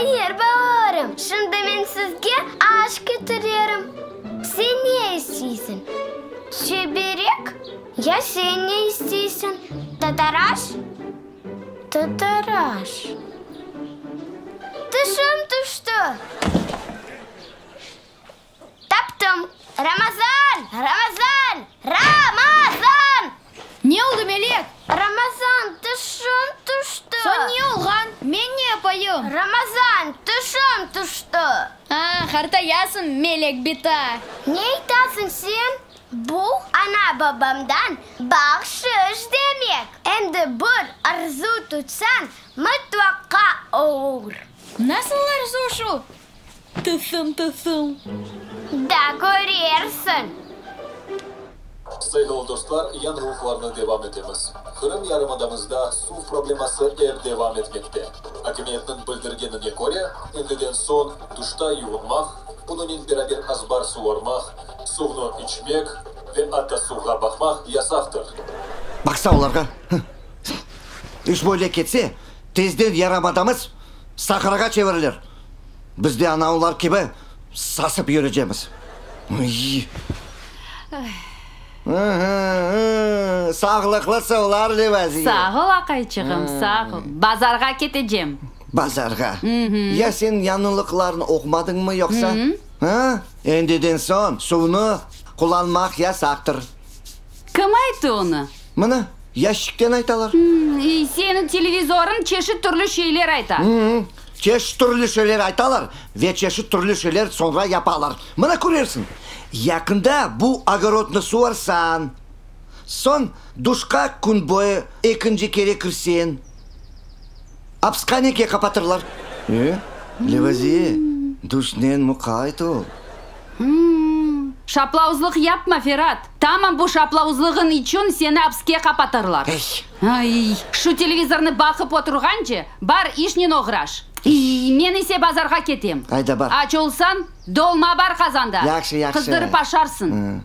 Hayır, balalarım, şimdi men sizge aş ketirerim. Sen ne isteysiñ? Çiberek? Ya sen ne isteysiñ? Tataraş? Tataraş. Tişim tüşti. Taptım! Ramazan! Ramazan! Ramazan! Ne oldı, Melek? Ramazan, tişim tüşti! Soñ ne olğan? Men ne yapayım? Ramazan, tişim tüşti! A, qartayasıñ, Melek bita! Ne aytasıñ sen? Bu, ana-babamdan bahşış demek! Endi bir arzu tutsañ, mıtlaqa olur! Nasıl arzu şu? Tısım, tısım. Da körersiñ. Sayğılı dostlar, yañılıqlarnı devam etemiz. Qırım yarımadamızda suv probleması ep devam etmekte. Akimiyetniñ bildirgenine köre, endiden soñ duşta yuvunmaq, bunıñnen beraber azbar suvarmaq, suvnı içmek ve atta suvğa baqmaq yasaqtır. Baqsa olarğa, iş böyle ketse, tezden yarımadamız sahrağa çevirilir. Biz de ana olar kibi sasıp yürücemiz. Sağlıqlı suvlar, Levaziye. Sağ ol, aqayçığım, sağ ol. Bazarğa ketecem. Bazarğa? Ya sen yañılıqlarnı oqumadıñmı yoqsa? Ha? Endiden soñ suvnı qullanmaq yasaqtır. Kim ayttı onı? Mına, yaşikten aytalar. Seniñ televizorıñ çeşit türlü şeyler ayta. Çeşit türlü şeyler aytalar ve çeşit türlü şeyler soñra yapalar. Mına körersiñ, yaqında bu ogorodnı suvarsañ, soñ duşqa kün boyu ekinci kere kirseñ, apshanege qapatırlar. E, Levaziye, duşnen muqayt ol. Şaplauzlıq yapma, Ferat. Tamam bu şaplauzlığıñ içün seni apske qapatırlar. Ey! Ay, şu televizornı baqıp oturğance, bar işnen oğraş. İy, men ise bazarğa ketem. Ayda bar. Aç olsañ, dolma bar qazanda. Yahşı, yahşı. Qızdırıp aşarsıñ.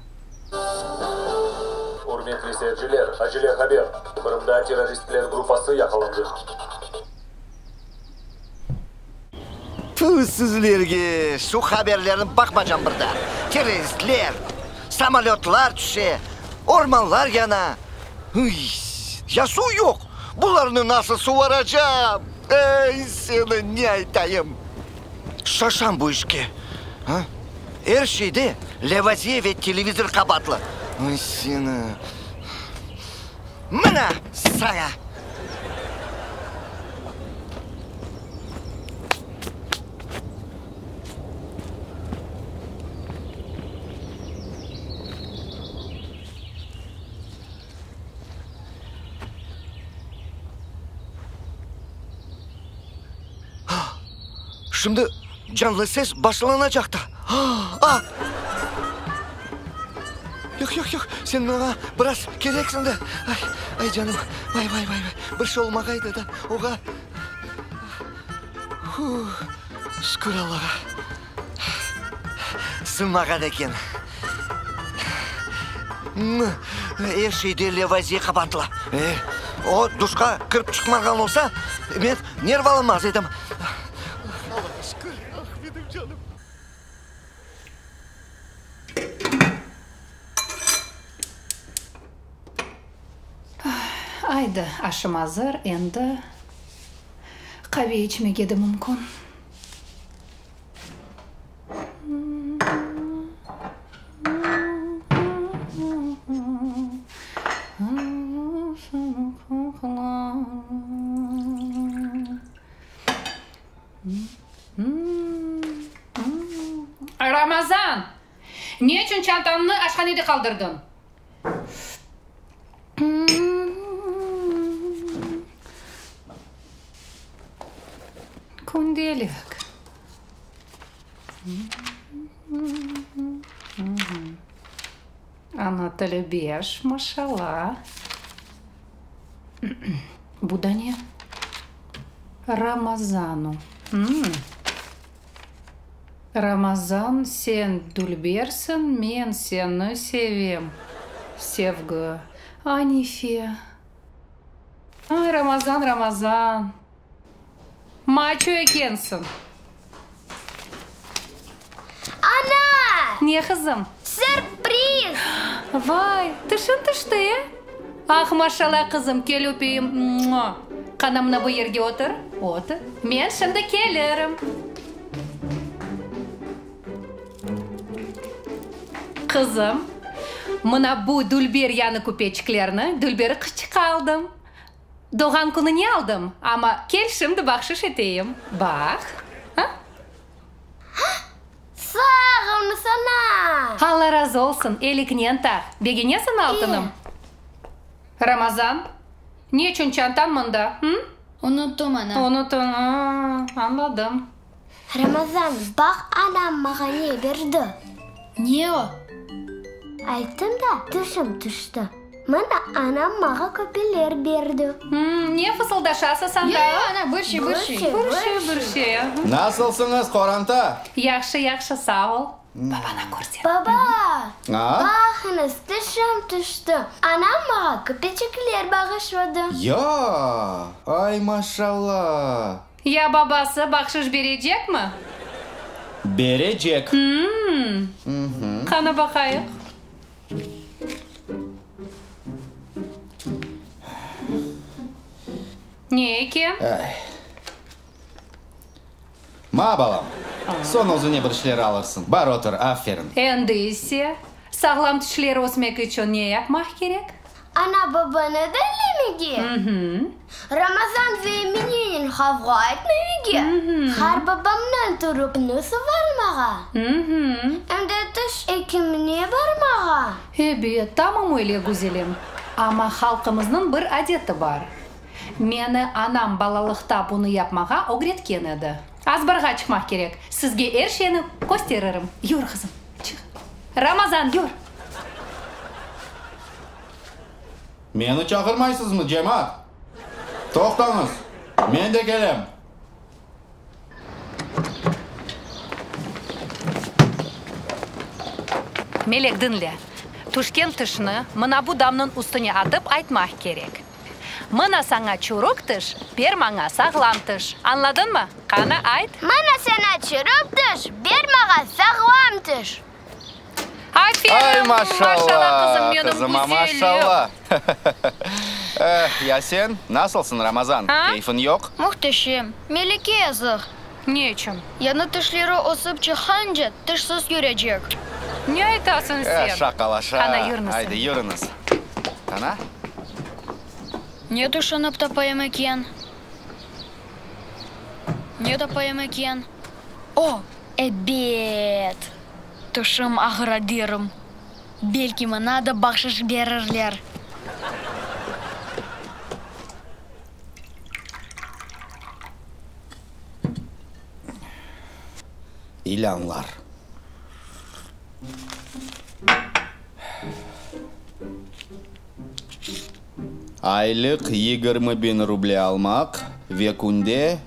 Ürmetli seyirciler, acele haber, Qırımda terroristler gruppası yaqalandı. Tüh sizlerge, şu haberlerni baqmacam bir daa. Terroristler, samolötlar tüşe, ormanlar yana. Üy, ya suv yoq, bularnı nasıl suvaracam? Ey, seni ne aytayım? Şaşam bu işke. A? Er şeyde Levaziye ve televizor qabaatlı. Ay, seni. Mına saña! Şimdi canlı ses başlanacaq da. A! Yoq, yoq, yoq, sen maña biraz kereksiñ de. Ay, ay, canım, vay, vay, vay, vay, bir şey olmağaydı da oğa. Hu, şükür Allağa, sınmağan eken. Er şeyde Levaziye qabaatlı. E, o duşqa kirip çıqmağan olsa, men nervalanmaz edim. Allağa şükür, ah, menim canım. Aydı, aşım azır, endi qave içmege de mümkün. Ramazan! Ne içün çantañnı aşhanede qaldırdıñ? Kündelik. Ana tili beş, maşallah. Bu da ne? Ramazanu. Ramazan, sen dülbersiñ, men seni sevem. Sevgi. Anife. Ay, Ramazan, Ramazan. Maço ekensiñ. Ne, qızım? Sürpriz! Vay, tişiñ tüşti, e? Ah, maşallah, qızım, kel öpeyim. Mua! Qana, mına bu yerge otur. Otur. Men şimdi kelirim. Qızım, mına bu dülber yañı küpeçiklerni dülberi qızçıqqa aldım. Doğğan kününe aldım, amma kel şimdi bahşış eteyim. Baq. A? Sağ olunız, ana! Alla razı olsun, eliknen taq. Begenesiñ altınım? Ramazan, ne içün çantañ mında, hı? Unuttım, ana. Unuttın, a, añladım. Ramazan, baq anam maña ne berdi. Ne o? Ayttım da, tişim tüşti. Mına anam maña köpeler berdi. Ne fısıldaşasız anda? Yoq, yoq, ana, bir şey, bir şey. Bir şey, bir şey. Nasılsıñız, qoranta? Yahşı, yahşı, sağ ol. Babana körset. Baba, baqıñız, tişim tüşti. Anam maña köpeçikler bağışladı. Ya, ay maşallah! Ya babası bahşış berecekmi? Berecek. Qana baqayıq. Ne eken? Ma, balam, soñ özüne bir şeyler alırsıñ. Bar otur, aferin. Endi ise, sağlam tişler ösmek içün ne yapmaq kerek? Ana-babanı diñlemege, Ramazan ve Eminenen qavğa etmemege, qarbabamnıñ turupnı suvarmağa, em de tiş ekimine barmağa. Ebet, tamam öyle, güzelim. Amma halqımıznıñ bir adeti bar. Meni anam balalıqta bunı yapmağa ögretken edi. Azbarğa çıqmaq kerek, sizge er şeyni kösteririm. Yur, qızım, çıq. Ramazan, yur! Meni çağırmaysızmı, cemaat? Toqtañız, men de kelem! Melek, diñle. Tüşken tişni mına bu damnıñ üstüne atıp aytmaq kerek. Mına saña çürük tiş, ber maña sağlam tiş. Añladıñmı? Qana, ayt. Mına saña çürük tiş, ber maña sağlam tiş. Aferin! Ay, Maşallah, maşallah, qızım, menim qızıma güzelim! maşallah! Eh, ya sen, nasılsıñ, Ramazan, keyfiñ yoq? Mühteşem! Meleke yazıq! Ne içün? Yañı tişleri ösip çıqqance, tişsiz yürecek. Ne aytasıñ sen? Eh, şaqalaşa. Qana, yürüñiz. Aydı, yürüñiz. Qana? Ne tüşünip tapayım eken? Ne tapayım eken? O, ebet! Tişim ağıra derim. Belki maña da bahşış berirler. İlânlar. Aylıq 20 biñ ruble almaq ve künde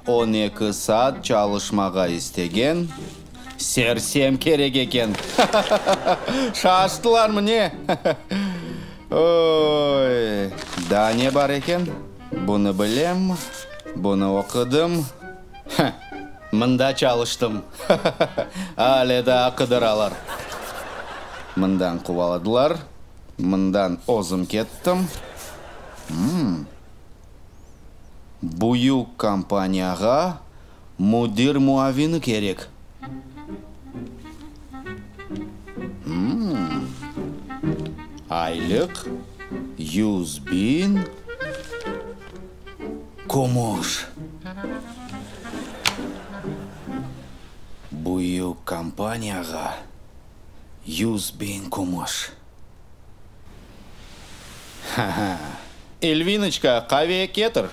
12 saat çalışmağa istegen sersem kerek eken. Şaştılarmı ne? Oy, daa ne bar eken? Bunı bilem, bunı oqudım. Heh, mında çalıştım. Ale daa qıdıralar. Mından quvaladılar, mından özüm kettim. Hımm. Büyük kompaniyağa müdir muavini kerek. Hımm. Aylıq 100 biñ kümüş. Büyük kompaniyağa 100 biñ kümüş. Ha-ha! Elvinoçka, qave ketir!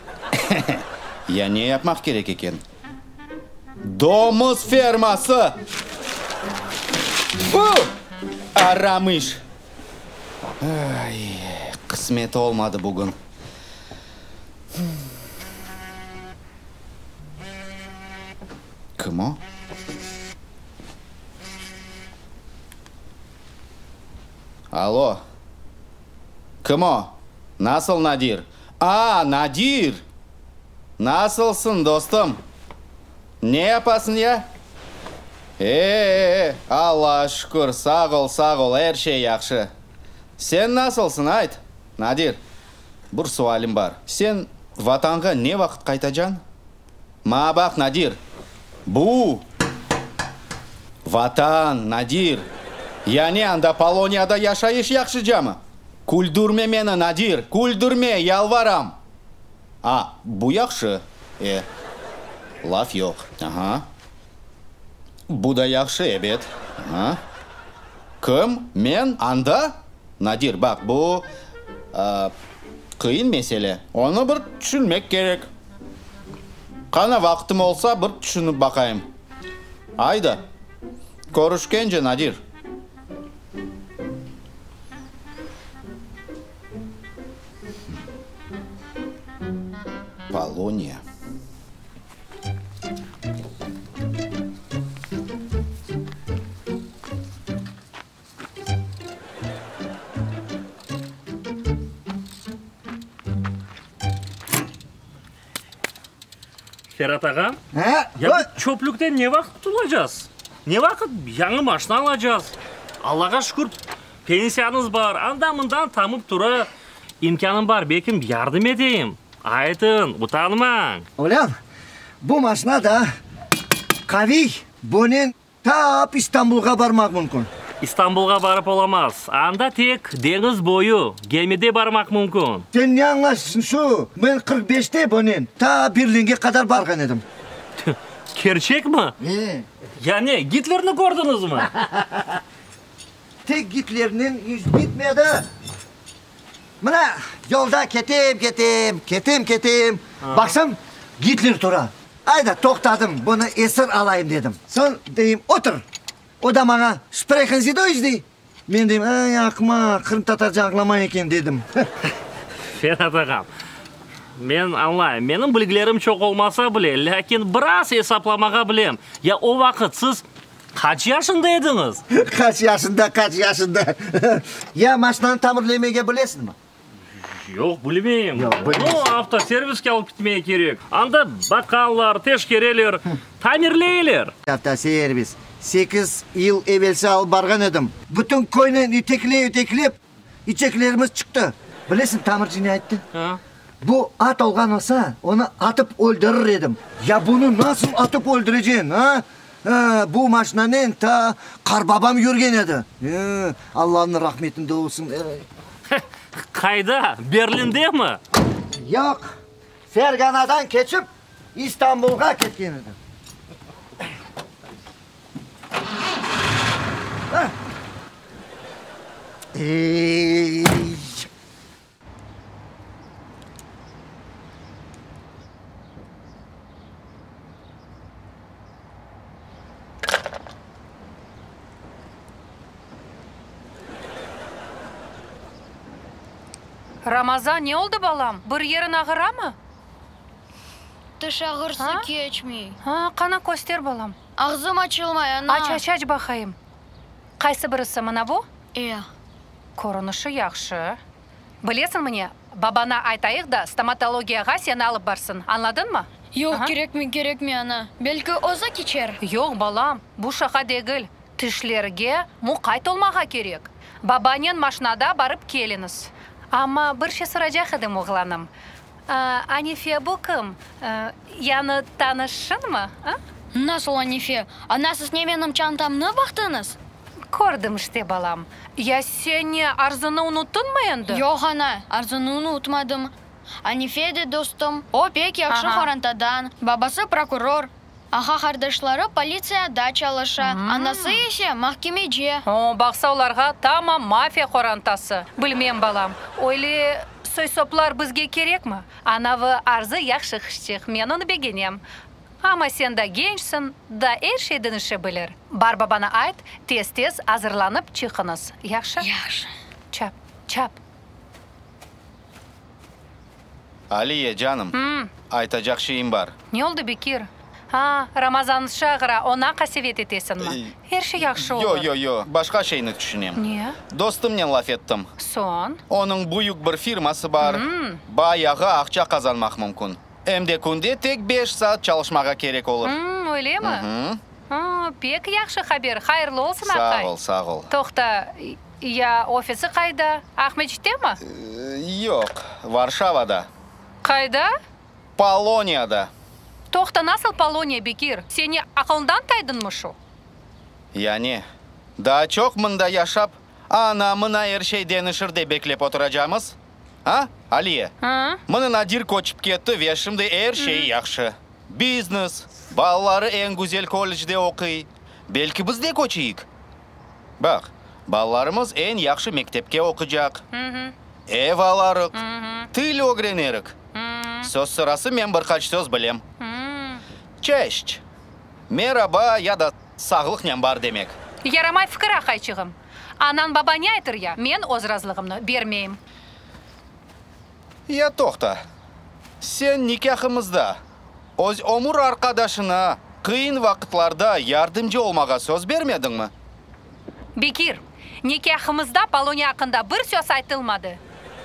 Ya ne yapmaq kerek eken? Domuz ferması! Tfu! Aram iş! Ay, qısmet olmadı bugün. Kim o? Allo! Kim o? Nasıl Nadir? A, Nadir! Nasılsıñ, dostum? Ne yapasıñ ya? E-e-e, Allağa şükür, sağ ol, sağ ol, er şey yahşı. Sen nasılsıñ, ayt? Nadir, bir sualim bar, sen Vatanğa ne vaqıt qaytacañ? Maña baq, Nadir, bu, Vatan, Nadir, ya ne, anda Poloniyada yaşayış yahşıcamı? Küldürme meni, Nadir, küldürme, yalvaram! A, bu yahşı, e, laf yoq, aha. Bu da yahşı, ebet, aha. Kim? Men? Anda? Nadir, baq, bu, qıyın mesele, onı bir tüşünmek kerek. Qana, vaqtım olsa, bir tüşünip baqayım. Ayda, körüşkence, Nadir. Poloniya. Ferat ağa, ya bu çöplükten ne vaqıt qutulacağız? Ne vaqıt yañı maşna alacağız? Allağa şükür, pensiyañız bar, anda-mından tamıp tura. İmkânım bar, belkim yardım eteyim. Aytıñ, utanmañ. Olân, bu maşna da qaviy, bunen Tap İstanbulğa barmaq mümkün. İstanbulğa barıp olamaz. Anda tek deñiz boyu, gemide barmaq mümkün. Sen ne añlaysıñ şu? Men 45-te bunen ta Berlinge qadar barğan edim. Kerçekmi? E. Ya ne, Gitlerni kördiñizmi? Tek Gitlernen iş bitmedi. Mına, yolda ketem, ketem, ketem, ketem, baqsam, Gitler tura. Ayda, toqtadım, bunı esir alayım dedim. Soñ deyim, otur. O da maña, Sprechen Sie Deutsch? dey. Men deyim, ay, aqmaq, qırımtatarca añlamay eken, dedim. Ferat ağam, men añlayım, menim bilgilerim çoq olmasa bile, lâkin biraz esaplamağa bilem. Ya o vaqıt siz Qaç yaşında ediñiz? Qaç yaşında, qaç yaşında. Ya maşnanı tamirlemege bilesiñmi? Yoq, bilmeyim. Yoq, bilmeysiñ. Onı avtoserviske alıp ketmege kerek. Anda baqalar, teşkereler, tamirleyler. Avtoservis. Sekiz yıl evelsi alıp barğan edim. Bütün köynen itekley-iteklep, içeklerimiz çıqtı. Bilesiñ, tamirci ne ayttı? Bu at olğan olsa, onı atıp öldürir edim. Ya bunı nasıl atıp öldüreceñ, a? Bu maşinanen ta qarbabam yürgen edi. Allanıñ rahmetinde olsun. Qayda, Berlindemi? Yoq, Ferganadan keçip, İstanbulğa ketken edim. Ey! Ramazan, ne oldı, balam? Bir yeriñ ağıramı? Tiş ağırsı keçmey. Ha, qana, köster, balam. Ağzım açılmay, ana. Aç, aç, aç baqayım. Qaysı birisi, mına bu? E. Körünişi yahşı. Bilesiñmi ne, babana aytayıq da, stomatologiyağa seni alıp barsın, añladıñmı? Yoq, kerekmey, kerekmey, ana. Belki özü keçer. Yoq, balam, bu şaqa degil. Tişlerge muqayt olmağa kerek. Babanen maşnada barıp keliñiz. Amma bir şey soracaq edim, oğlanım. Anife bu kim? Yañı tanışıñmı, a? Nasıl Anife? Ana, siz ne menim çantamnı baqtıñız? Kördim işte, balam. Ya sen ne, Arzunı unuttıñmı endi? Yoq, ana, Arzunı unutmadım. Anife de dostum. O pek yahşı qorantadan. Babası prokuror. Ağa-qardaşları politsiyada çalışa, anası ise mahkemeci. O, baqsa olarğa tamam mafiya qorantası. Bilmem, balam, öyle soy-soplar bizge kerekmi? Anavı Arzı yahşı qızçıq, men onı begenem. Amma sen daa gençsiñ, daa er şey deñişe bilir. Bar babana ayt, tez-tez azırlanıp çıqıñız, yahşı? Yahşı. Çap, çap. Aliye, canım, aytacaq şeyim bar. Ne oldı, Bekir? A, Ramazan şağıra, oña qasevet etesiñmi? Er şey yahşı olur. Yo, yo, yo, başqa şeyni tüşünem. Ne? Dostumnen laf ettim. Soñ? Onıñ büyük bir firması bar, bayağı aqça qazanmaq mümkün. Em de künde tek beş saat çalışmağa kerek olur. Öylemi? Pek yahşı haber, hayırlı olsun, aqay. Sağ ol, sağ ol. Toqta, ya ofisi qayda? Aqmeçittemi? Yoq, Varşavada. Qayda? Poloniyada. Toqta, nasıl Poloniya, Bekir? Sen ne, aqılından taydıñmı şu? Ya ne, daa çoq mında yaşap, ana, mına er şey deñişir dep beklep oturacamız? A, Aliye? Mına Nadir köçip ketti ve şimdi er şey yahşı. Biznes, balaları eñ güzel kollecde oquy. Belki biz de köçeyik? Baq, balalarımız eñ yahşı mektepke oqucaq. Ev alarıq, til ögrenerik. Söz sırası men bir qaç söz bilem. Çeşç, meraba ya da sağlıqnen bar demek. Yaramay fikir, aqayçığım. Anañ baba ne aytır ya? Men öz razılığımnı bermeyim. Ya toqta, sen nikâhımızda öz ömür arqadaşına qıyın vaqıtlarda yardımcı olmağa söz bermediñmi? Bekir, nikâhımızda Poloniya aqqında bir söz aytılmadı.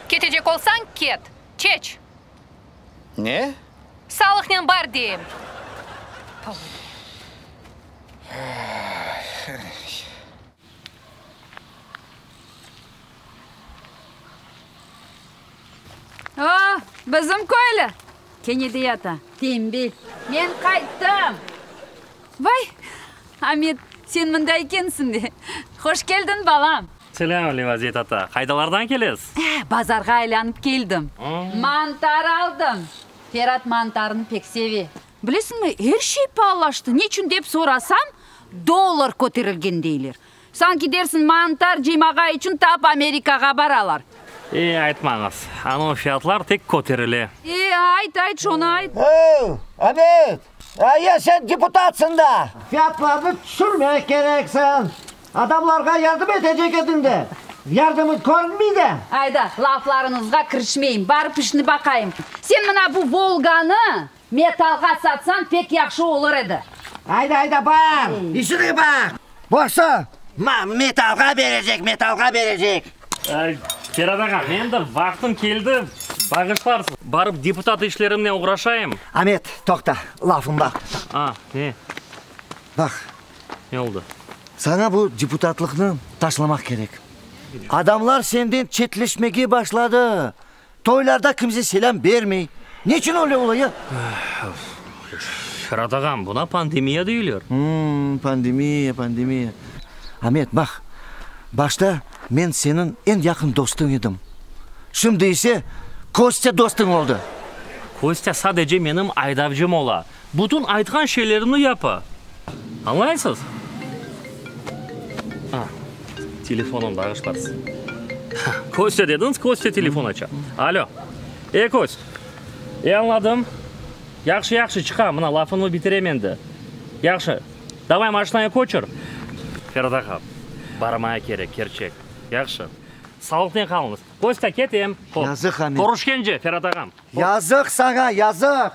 Ketecek olsañ, ket. Çeç! Ne? Sağlıqnen bar deyim. O, bizim köylü! Kene de yata, tenbel. Men qayttım! Vay, Amet, sen mında ekensiñ de! Hoş keldiñ, balam! Selâm, Levaziyet ata! Qaydalardan kelesiz? Bazarğa aylanıp keldim. Mantar aldım. Ferat mantarnı pek seve. Bilesiñmi, er şey paalaştı. Neçün dep sorasam, dollar köterilgen deyler. Sanki dersiñ, mantar cıymağa içün tap Amerikağa baralar. E, aytmañız, anavı fiyatlar tek köterile. E, ayt, ayt, şonı ayt. Ey, Amet, ya sen deputatsıñ da! Fiyatlarnı tüşürmek kereksiñ. Adamlarğa yardım etecek ediñ de, yardımıñ körünmey de. Ayda, laflarıñızğa kirişmeyim, barıp işni baqayım. Sen mına bu Volganı Metalğa satsañ pek yahşı olur edi. Ayda, ayda, bar, işine baq. Baqsa, metalğa berecek, metalğa berecek. Ferad ağa, men de vaqtım keldi, bağışlarsız, barıp deputat işlerimnen oğraşayım. Amet, toqta, lafım bar. A, ne? Baq. Ne oldı? Saña bu deputatlıqnı taşlamaq kerek. Adamlar senden çetleşmege başladı. Toylarda kimse selâm bermey. Neçün öyle ola, ya? Ferad ağam, buna pandemiya deyler. Hımm, pandemiya, pandemiya. Amet, baq, başta men seniñ eñ yaqın dostuñ edim. Şimdi ise Kostya dostuñ oldı. Kostya sadece menim aydavcım ola. Bütün aytqan şeylerimni yapa. Añlaysız? A, telefonım, bağışlarsız. Kostya dediñiz, Kostya telefon aça. Alo. E, Kost. E, añladım. Yahşı, yahşı, çıqam, mına lafımnı bitirem endi. Yahşı. Davay, maşinanı köçür. Ferad ağa, barmaya kerek, kerçek. Yahşı. Sağlıqnen qalıñız. Kostya, ketem. Yazıq, Amet. Körüşkence, Ferad ağam. Yazıq saña, yazıq.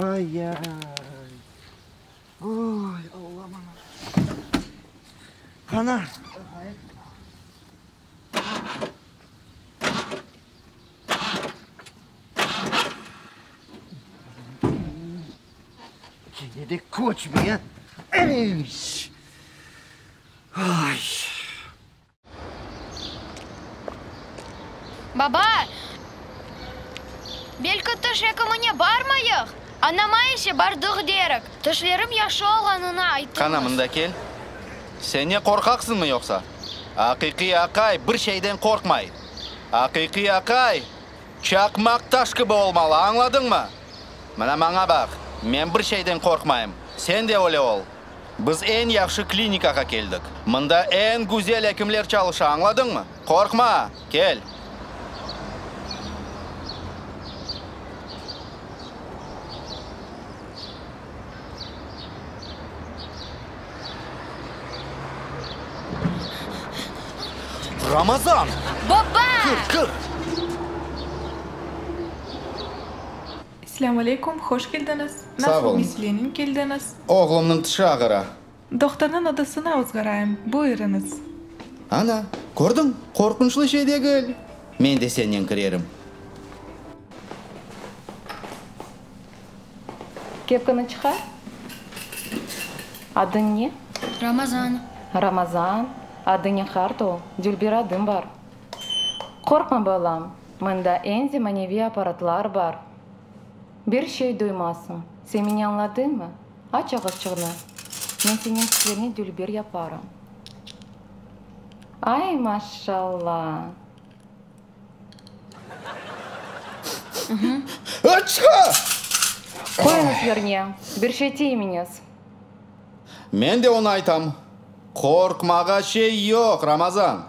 Ay-ay. Oy, Alla maña. Qana. Kene de köçmey, a? Ey! Ay! Baba, belki tiş ekimine barmayıq? Anama ise bardıq derik. Tişlerim yahşı olğanını aytırmız. Qana, mında kel. Sen ne, qorqaqsıñmı yoqsa? Aqiqiy aqay bir şeyden qorqmay. Aqiqiy aqay çaqmaq taş kibi olmalı, añladıñmı? Mına maña baq, men bir şeyden qorqmayım, sen de öyle ol. Biz eñ yahşı klinikağa keldik. Mında eñ güzel ekimler çalışa, añladıñmı? Qorqma, kel! Ramazan! Baba! Kir, kir! Selâm aleykum, hoş keldiñiz. Sağ Nasıl olun. meselenen keldiñiz? Oğlumnıñ tişi ağıra. Dohtornıñ odasına ozğarayım, buyurıñız. Ana, kördiñ, qorqunçlı şey degil. Men de sennen kirerim. Kepkini çıqar. Adıñ ne? Ramazan. Ramazan, adıña qart ol, dülber adıñ bar. Qorqma, balam, mında eñ zemaneviy apparatlar bar. Bir şey duymazsıñ. Sen meni añladıñmı? Aç ağızçığını, men seniñ tişlerini dülber yaparım. Ay, maşalla! Açqa! Qoyuñız yerine, bir şey tiymeñiz. Men de onı aytam. Qorqmağa şey yoq, Ramazan.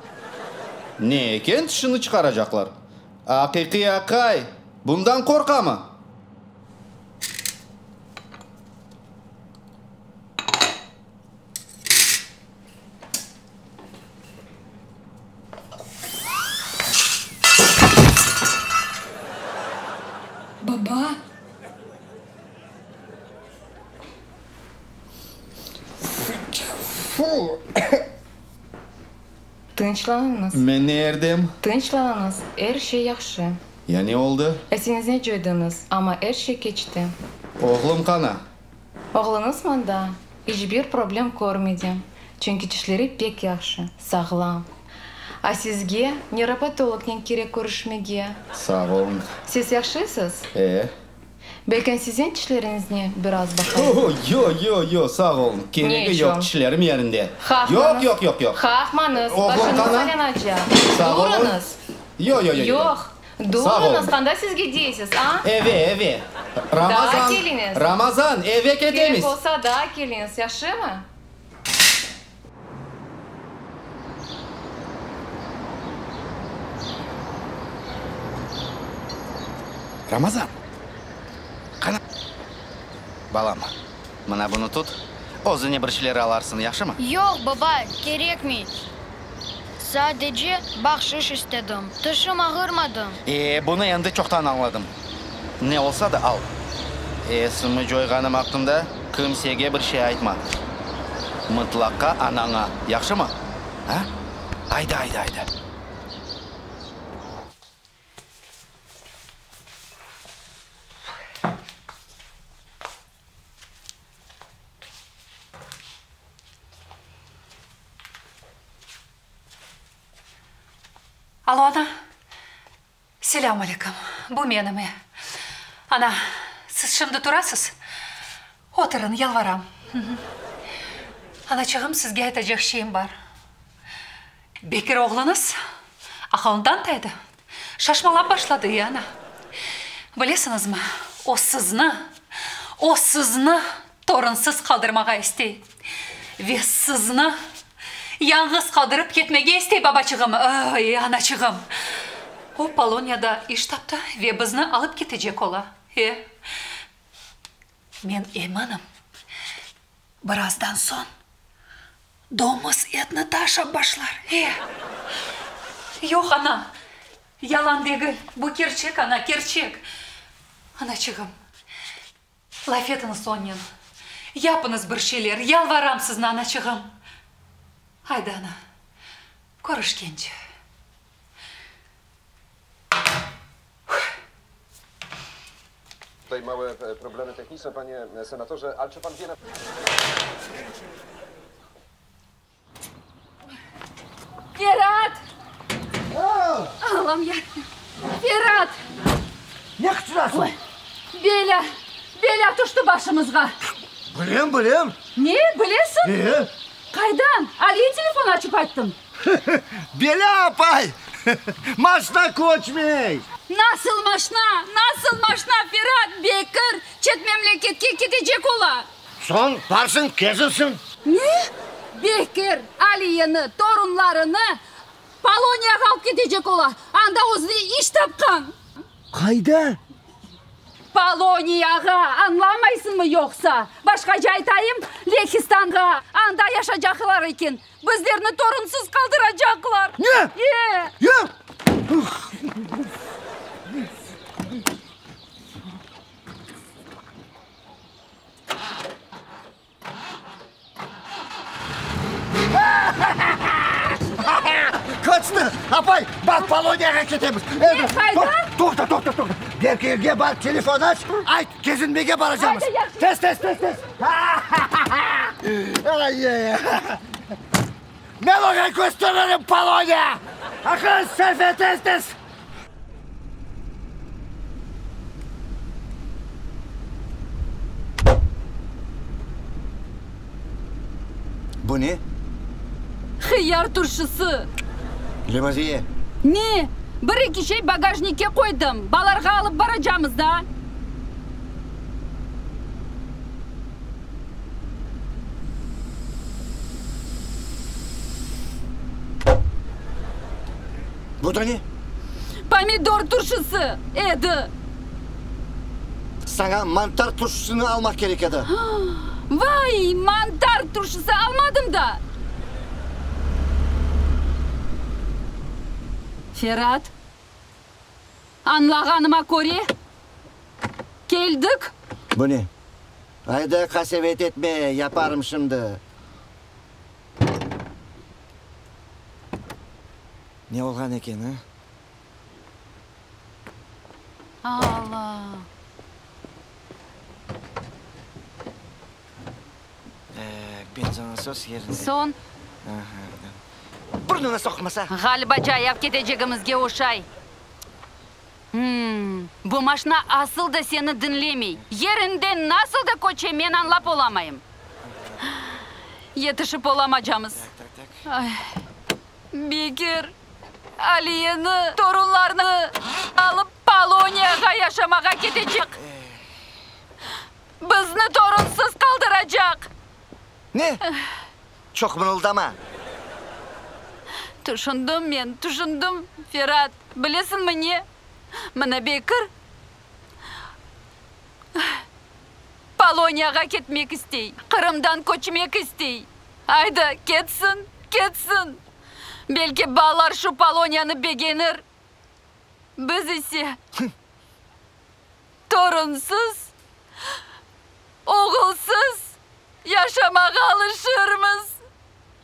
Ne eken tişini çıqaracaqlar? Aqiqiy aqay bundan qorqamı? Baba! Tınçlanıñız. Men ne erdem? Tınçlanıñız, er şey yahşı. Ya ne oldı? Esiñizni coydıñız, amma er şey keçti. Oğlum qana? Oğluñız mında iç bir problem körmedi, çünki tişleri pek yahşı, sağlam. A sizge nevropatolognen kerek körüşmege. Sağ oluñ. Siz yahşısız? E. Belki siziñ tişleriñizni biraz baqayım? O, yo, yo, yo, sağ oluñ, keregi yoq, tişlerim yerinde. Yoq, yoq, yoq, yoq. Qaqmañız, başıñız aylanacaq. Durıñız. Yo, yo, yo, yoq. Durıñız, qanda siz gidesiz, a? Eve, eve. Ramazan, Daa keliñiz. Ramazan, eve ketemiz. Kerek olsa, daa keliñiz, yahşımı? Ramazan, qana, balam, mına bunı tut, özüne bir şeyler alarsıñ, yahşımı? Yoq, baba, kerekmey. Sadece bahşış istedim. Tişim ağırmadı. E, bunı endi çoqtan añladım. Ne olsa da al. Esimi coyğanım aqqında kimsege bir şey aytma. Mıtlaqa anaña, yahşımı? A? Ayda, ayda, ayda. Alo, ana. Selâm aleyküm. Bu menim, e. Ana, siz şimdi turasız? Oturıñ, yalvaram. Anaçığım, sizge aytacaq şeyim bar. Bekir oğluñız aqılından taydı, şaşmalap başladı, e, ana. Bilesiñizmi, o sizni, o sizni torunsız qaldırmağa istey ve sizni yañğız qaldırıp ketmege istey, babaçığım, e, anaçığım. O Poloniyada iş taptı ve bizni alıp ketecek ola, e. Men eminim, birazdan soñ domuz etni taşap başlar, e. Yoq, ana, yalan degil, bu kerçek, ana, kerçek. Anaçığım, laf etiñiz onen, yapıñız bir şeyler, yalvaram sizni, anaçığım. Ayda, ana, körüşkence. Tutaj małe problemy techniczne, panie senatorze, ale czy pan wie na... Ferat! Allam yarabbim! Ferat! Ne qıçırasıñ? Belâ, belâ tüşti başımızğa. Bilem, bilem. Ne, bilesiñ? E. Qaydan? Aliye telefon açıp ayttım. Belâ apay! Maşna köçmey! Nasıl maşna? Nasıl maşna, Ferat? Bekir çet memleketke ketecek ola. Soñ barsın, kezinsin. Ne? Bekir Aliyeni, torunlarını Poloniyağa alıp ketecek ola. Anda özüne iş tapqan. Qayda? Poloniyağa, añlamaysıñmı yoqsa? Başqaca aytayım, Lehistanğa, anda yaşacaqlar eken. Bizlerni torunsız qaldıracaqlar. Ne? E! Ya! Köçti! Apay, baq, Poloniyağa ketemiz. Ne, qayda? Toqta, toqta, toqta. Berkeyevge bar, telefon aç, ayt, kezinmege baracamız. Ayda, yahşı. Tez, tez, tez, tez. Men oña kösteririm Poloniya! Aqız, Serfe, tez-tez! Bu ne? Hıyar turşusı. Levaziye. Ne? Bir-eki şey bagajnikke qoydım, balarğa alıp baracamız da. Bu da ne? Pomidor turşusı edi. Saña mantar turşusını almaq kerek edi. Vay, mantar turşusı almadım da! Ferat, añlağanıma köre, keldik. Bu ne? Ayda, qasevet etme, yaparım şimdi. Ne olğan eken, a? Alla! Benzonasos yerinde. Soñ? Burnuna soqmasa. Ğaliba cayav ketecegimizge oşay. Hım, bu maşna asıl da seni diñlemey. Yerinden nasıl da köçe, men añlap olamayım. Yetişip olamacamız. Ay, Bekir, Aliyeni, torunlarını alıp Poloniyağa yaşamağa ketecek. Bizni torunsız qaldıracaq. Ne? Çoq mırıldama. Tüşündim men, tüşündim, Ferat, bilesiñmi ne? Mına Bekir Poloniyağa ketmek istey, Qırımdan köçmek istey. Ayda, ketsin, ketsin. Belki balalar şu Poloniyanı begenir. Biz ise torunsız, oğulsız yaşamağa alışırmız.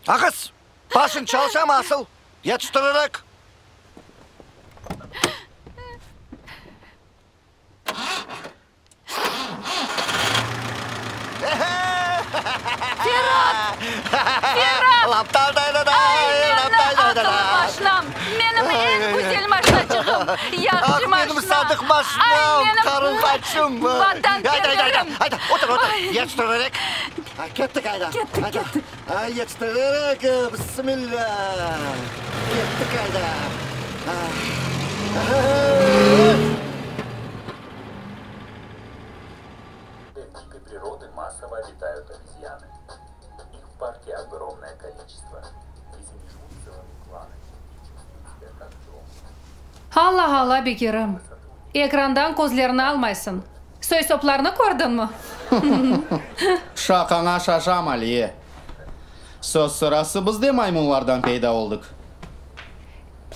Aqız, başıñ çalışamı asıl? Yetiştirerek. Ferat! Ferat! Ay, menim aqıllı maşnam! Menim eñ güzel maşnaçığım! Yahşı Ah, menim sadıq maşnam, qarılğaçım! Vatanperverim! Ayda, otur, otur, yetiştirerek. Kettik, ayda. Kettik, kettik. Yetiştirerek, bismillâ! Kettik, ayda. Alla, alla, Bekirim, ekrandan közlerini almaysıñ. Soy-soplarnı kördiñmi? Şaqaña şaşam, Aliye. Söz sırası biz de maymunlardan peyda oldıq.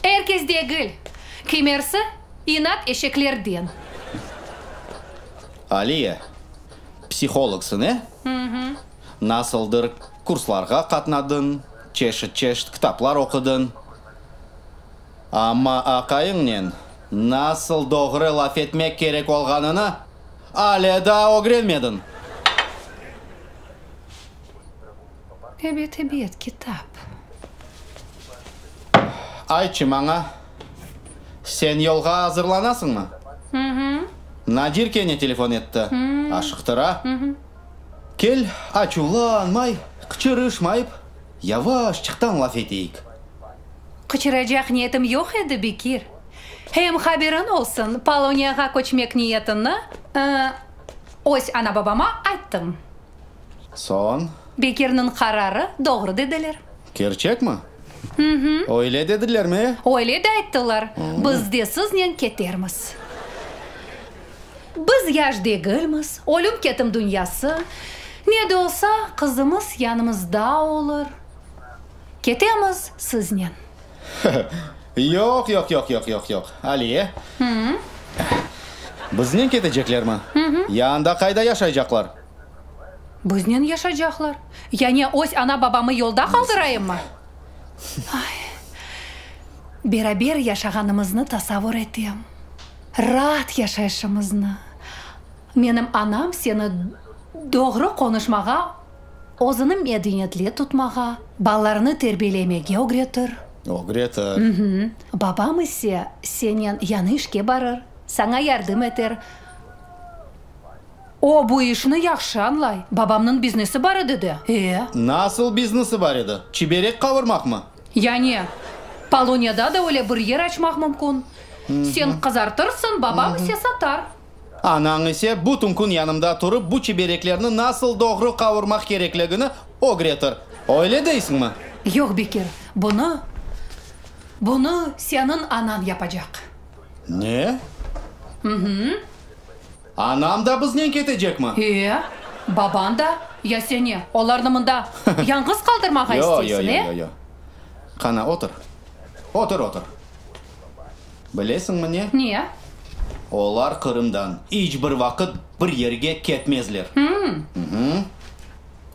Er kes degil. Kimersi, inat eşeklerden. Aliye, psihologsıñ, e? Nasıldır kurslarğa qatnadıñ, çeşit-çeşit kitaplar oqudıñ. Amma aqayıñnen nasıl doğru laf etmek kerek olğanını ale daa ögrenmediñ. Ebet, ebet, kitap. Aytçı maña, sen yolğa azırlanasıñmı? Nadir kene telefon etti, aşıqtıra. Kel, açuvlanmay, qıçırışmayıp, yavaşçıqtan laf eteyik. Qıçıracaq niyetim yoq edi, Bekir. Em haberiñ olsun, Poloniyağa köçmek niyetini öz ana-babama ayttım. Soñ? Bekirniñ qararı doğru dediler. Kerçekmi? Öyle dedilermi? Öyle de ayttılar. Biz de siznen ketermiz. Biz yaş degilmiz, ölüm-ketim dünyası. Ne de olsa, qızımız yanımızda olur. Ketemiz siznen. Yoq, yoq, yoq, yoq, yoq, yoq. Aliye. Biznen keteceklermi? Ya anda qayda yaşaycaqlar? Biznen yaşaycaqlar. Ya ne, öz ana-babamı yolda qaldırayımmı? Ay, beraber yaşağanımıznı tasavur etem. Raat yaşayışımıznı. Menim anam seni doğru qonuşmağa. Özüni medeniyetli tutmağa, balalarını terbiyelemege ögretir. Ögretir. Babam ise senen yañı işke barır, saña yardım eter. O, bu işni yahşı añlay. Babamnıñ biznesi bar edi de. E? Nasıl biznesi bar edi? Çiberek qavurmaqmı? Yani, Poloniyada da öyle bir yer açmaq mümkün. Sen qızartırsıñ, babam ise satar. Anañ ise bütün kün yanımda turıp bu çibereklerni nasıl doğru qavurmaq kerekligini ögretir. Öyle deysiñmi? Yoq, Bekir, bunı, bunı seniñ anañ yapacaq. Ne? Anam da biznen ketecekmi? E, babañ da. Ya sen ne, olarnı mında yañğız qaldırmağa isteysiñ, e? Yo, yo, yo, yo. Qana, otur. Otur, otur. Bilesiñmi ne? Ne? Olar Qırımdan iç bir vaqıt bir yerge ketmezler. Hım.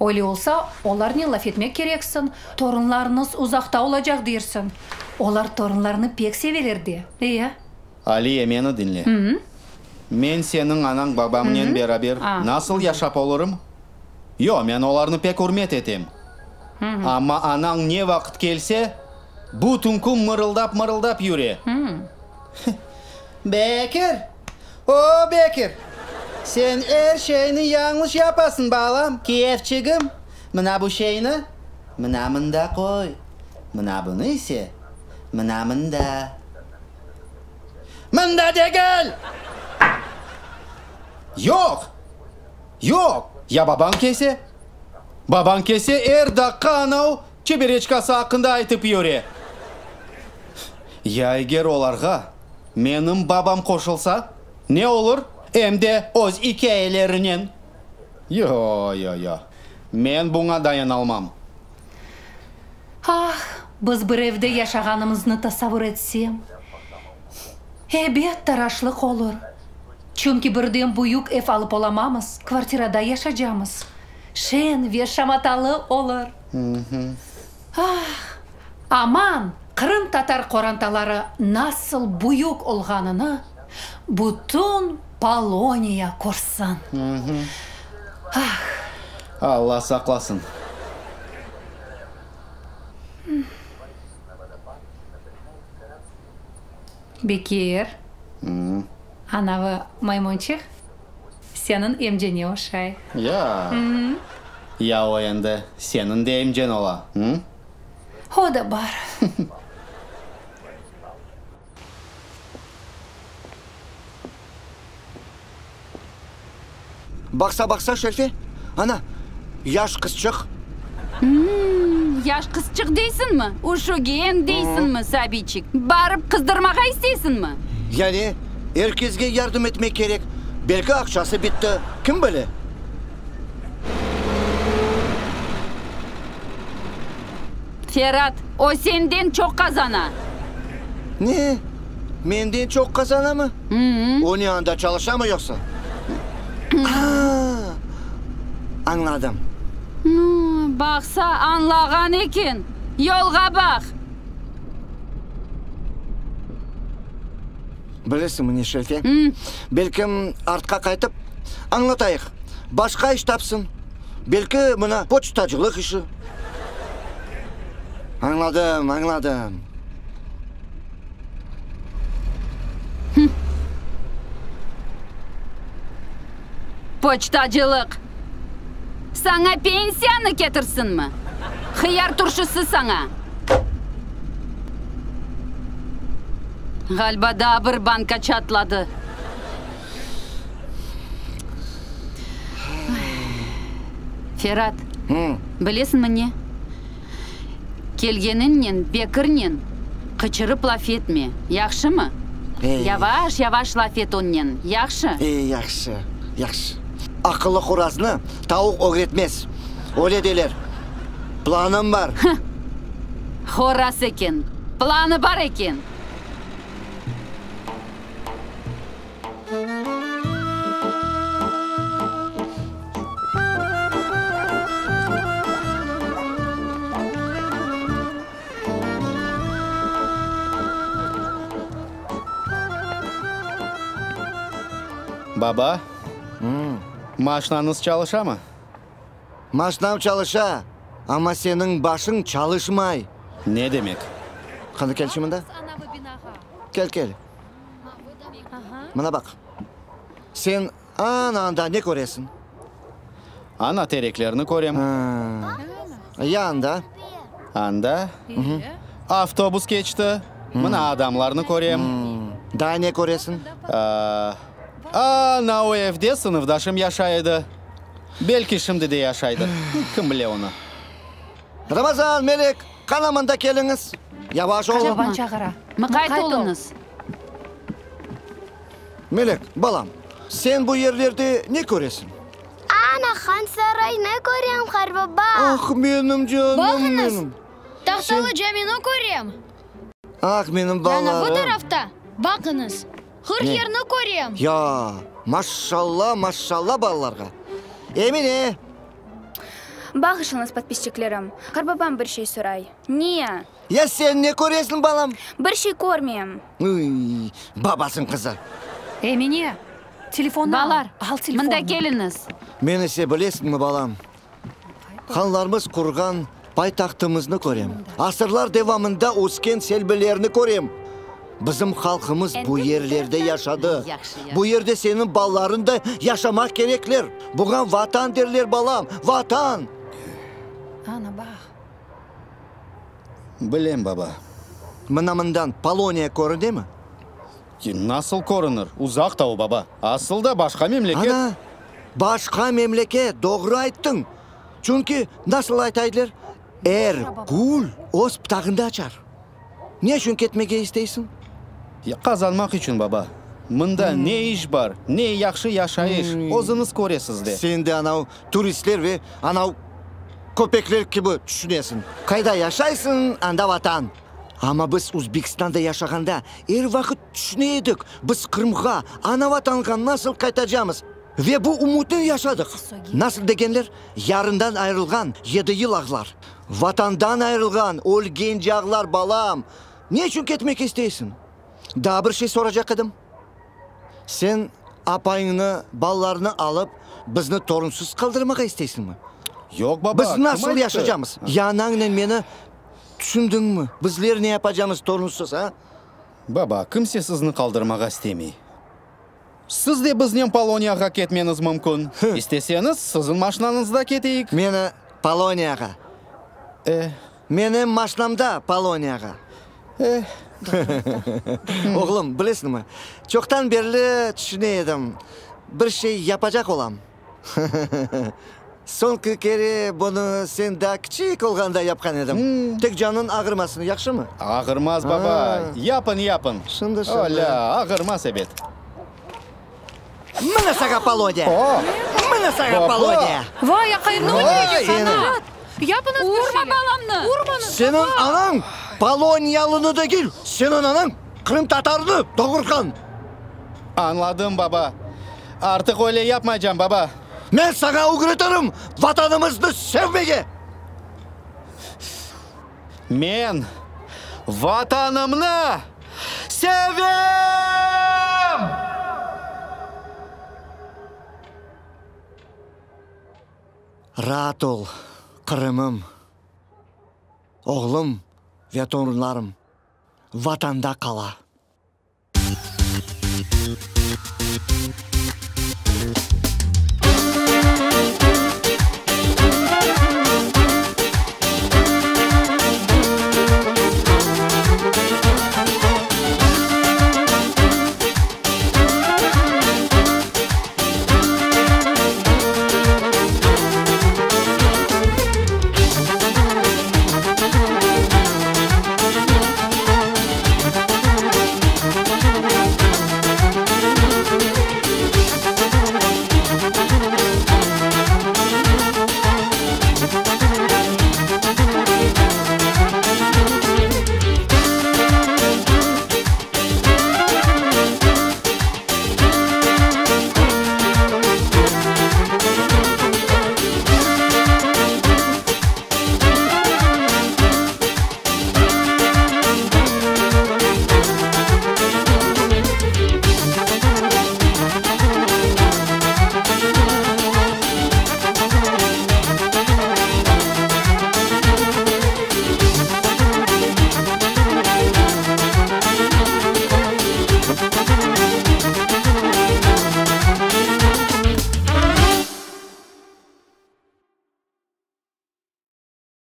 Öyle olsa, olarnen laf etmek kereksiñ. Torunlarıñız uzaqta olacaq dersiñ. Olar torunlarını pek seveler de, e? Aliye, meni diñle. Men seniñ anañ-babañnen beraber nasıl yaşap olurım? Yoq, men olarnı pek ürmet etem. Amma anañ ne vaqıt kelse, bütün kün mırıldap-mırıldap yüre. Bekir! O, Bekir! Sen er şeyni yañlış yapasıñ, balam, kiyevçigim. Mına bu şeyni mına mında qoy, mına bunı ise mına mında. Mında degil! Yoq! Yoq! Ya babañ kelse? Babañ kelse, er daqqa anav çebereçkası aqqında aytıp yüre. Ya eger olarğa menim babam qoşulsa, ne olur? Em de öz ikâyelerinen. Yo, yo, yo. Men buña dayanalmam. Ah, biz bir evde yaşağanımıznı tasavur etsem! Ebet, taraşlıq olur. Çünki birden büyük ev alıp olamamız, kvartirada yaşacamız. Şeñ ve şamatalı olur. Ah, aman, qırımtatar qorantaları nasıl büyük olğanını bütün Poloniya körsin! Ah! Alla saqlasın! Bekir, anavı maymunçıq seniñ emcene oşay. Ya? Ya o endi seniñ de emceñ ola, hı? O da bar. Baqsa, baqsa, Şerfe, ana, yaş qızçıq. Hımm, yaş qızçıq deysiñmi? Üşügen deysiñmi, sabiyçik? Barıp qızdırmağa isteysiñmi? Yani, er kesge yardım etmek kerek. Belki aqçası bitti, kim bile? Ferat, o senden çoq qazana. Ne? Menden çoq qazanamı? O ne, anda çalışamı yoqsa? A-a, añladım. Baqsa, añlağan eken. Yolğa baq! Bilesiñmi ne, Şerfe? Belkim, artqa qaytıp, añlatayıq, başqa iş tapsın. Belki, mına, poçtacılıq işi. Añladım, añladım. Poçtacılıq. Saña pensiyanı ketirsinmi? Hıyar turşusı saña. Ğaliba daa bir banka çatladı. Ferat, bilesiñmi ne? Kelgeniñnen Bekirnen qıçırıp laf etme, yahşımı? Yavaş-yavaş laf et onnen, yahşı? E, yahşı, yahşı. Aqıllı horaznı tavuq ögretmez, öyle deyler. Planım bar. Hıh! Horaz eken, planı bar eken! Baba, maşnañız çalışamı? Maşnam çalışa, amma seniñ başıñ çalışmay. Ne demek? Qani, kelçi mında. Kel, kel. Mına baq. Sen ana anda ne köresiñ? Ana tereklerni körem. Ya anda? Anda avtobus keçti. Mına adamlarnı körem. Daa ne köresiñ? Ana o evde sınıfdaşım yaşay edi. Belki şimdi de yaşaydır. Kim bile onı. Ramazan, Melek, qana mında keliñiz. Yavaş olun. Çoban çağıra. Mıqayt oluñız. Melek, balam, sen bu yerlerde ne köresiñ? Ana, Hansaraynı körem, qarbaba. Ah, menim canım Baqıñız, menim. Tahtalı Camini körem. Ah, menim balalarım. Yana bu tarafta, baqıñız, Qırq Yerni körem. Ya, maşşalla, maşşalla balalarğa. Emine! Bağışlañız, podpisçiklerim, qarbabam bir şey soray. Ne? Ya sen ne köresiñ, balam? Bir şey körmeyim. Uy, babasıñ qızı. Emine, telefonnı al. Balar, Al telefonnı. mında keliñiz. Men ise bilesiñmi, balam, hanlarımız qurğan paytahtımıznı körem, asırlar devamında ösken selbilerni körem. Bizim halqımız bu yerlerde yaşadı. Bu yerde seniñ balalarıñ da yaşamaq kerekler. Buña Vatan derler, balam, Vatan! Ana, baq. Bilem, baba. Mına mından Poloniya körünemi? Nasıl körünir? Uzaqta o, baba. Asıl da başqa memleket. Ana, başqa memleket, doğru ayttıñ. Çünki, nasıl aytaydılar, er gül öz pıtağında açar. Ne içün ketmege isteysiñ? Qazanmaq içün, baba. Mında ne iş bar, ne yahşı yaşayış, özüñiz köresiz de. Sen de anav turistler ve anav köpekler kibi tüşünesiñ. Qayda yaşaysıñ, anda Vatan. Amma biz Uzbekistanda yaşağanda er vaqıt tüşüne edik, biz Qırımğa, ana Vatanğa nasıl qaytacamız? Ve bu ümütnen yaşadıq. Nasıl degenler, yarından ayırılğan yedi yıl ağlar, Vatandan ayırılğan ölgence ağlar, balam. Ne içün ketmek isteysiñ? Daa bir şey soracaq edim. Sen apayıñnı, balalarnı alıp, bizni torunsız qaldırmağa isteysiñmi? Yoq, baba, Biz kim nasıl ayttı? yaşacamız? Ya anañnen meni tüşündiñmi? Bizler ne yapacamız torunsız, a? Baba, kimse sizni qaldırmağa istemey. Siz de biznen Poloniyağa ketmeñiz mümkün. İsteseñiz, siziñ maşnañızda keteyik. Meni Poloniyağa. E. Menim maşnamda Poloniyağa. E. Oğlum, bilesiñmi, çoqtan berli tüşüne edim, bir şey yapacaq olam. Soñki kere bunı sen daa kiçik olğanda yapqan edim. Tek canıñ ağırmasın, yahşımı? Ağırmaz, baba. Yapın, yapın. Şimdi, şimdi. Olâ, ağırmaz ebet. Mına saña Poloniya! O! Mına saña Baba! Poloniya! Vay, aqay, ne oldı saña? Yapıñız bir Urma şeyler. balamnı! Urmañız, Seniñ baba! anañ poloniyalını degil, seniñ anañ qırımtatarını doğurğan. Añladım, baba. Artıq öyle yapmaycam, baba. Men saña ögretirim Vatanımıznı sevmege! Men Vatanımnı sevem! Raat ol, Qırımım, oğlum ve torunlarım Vatanda qala.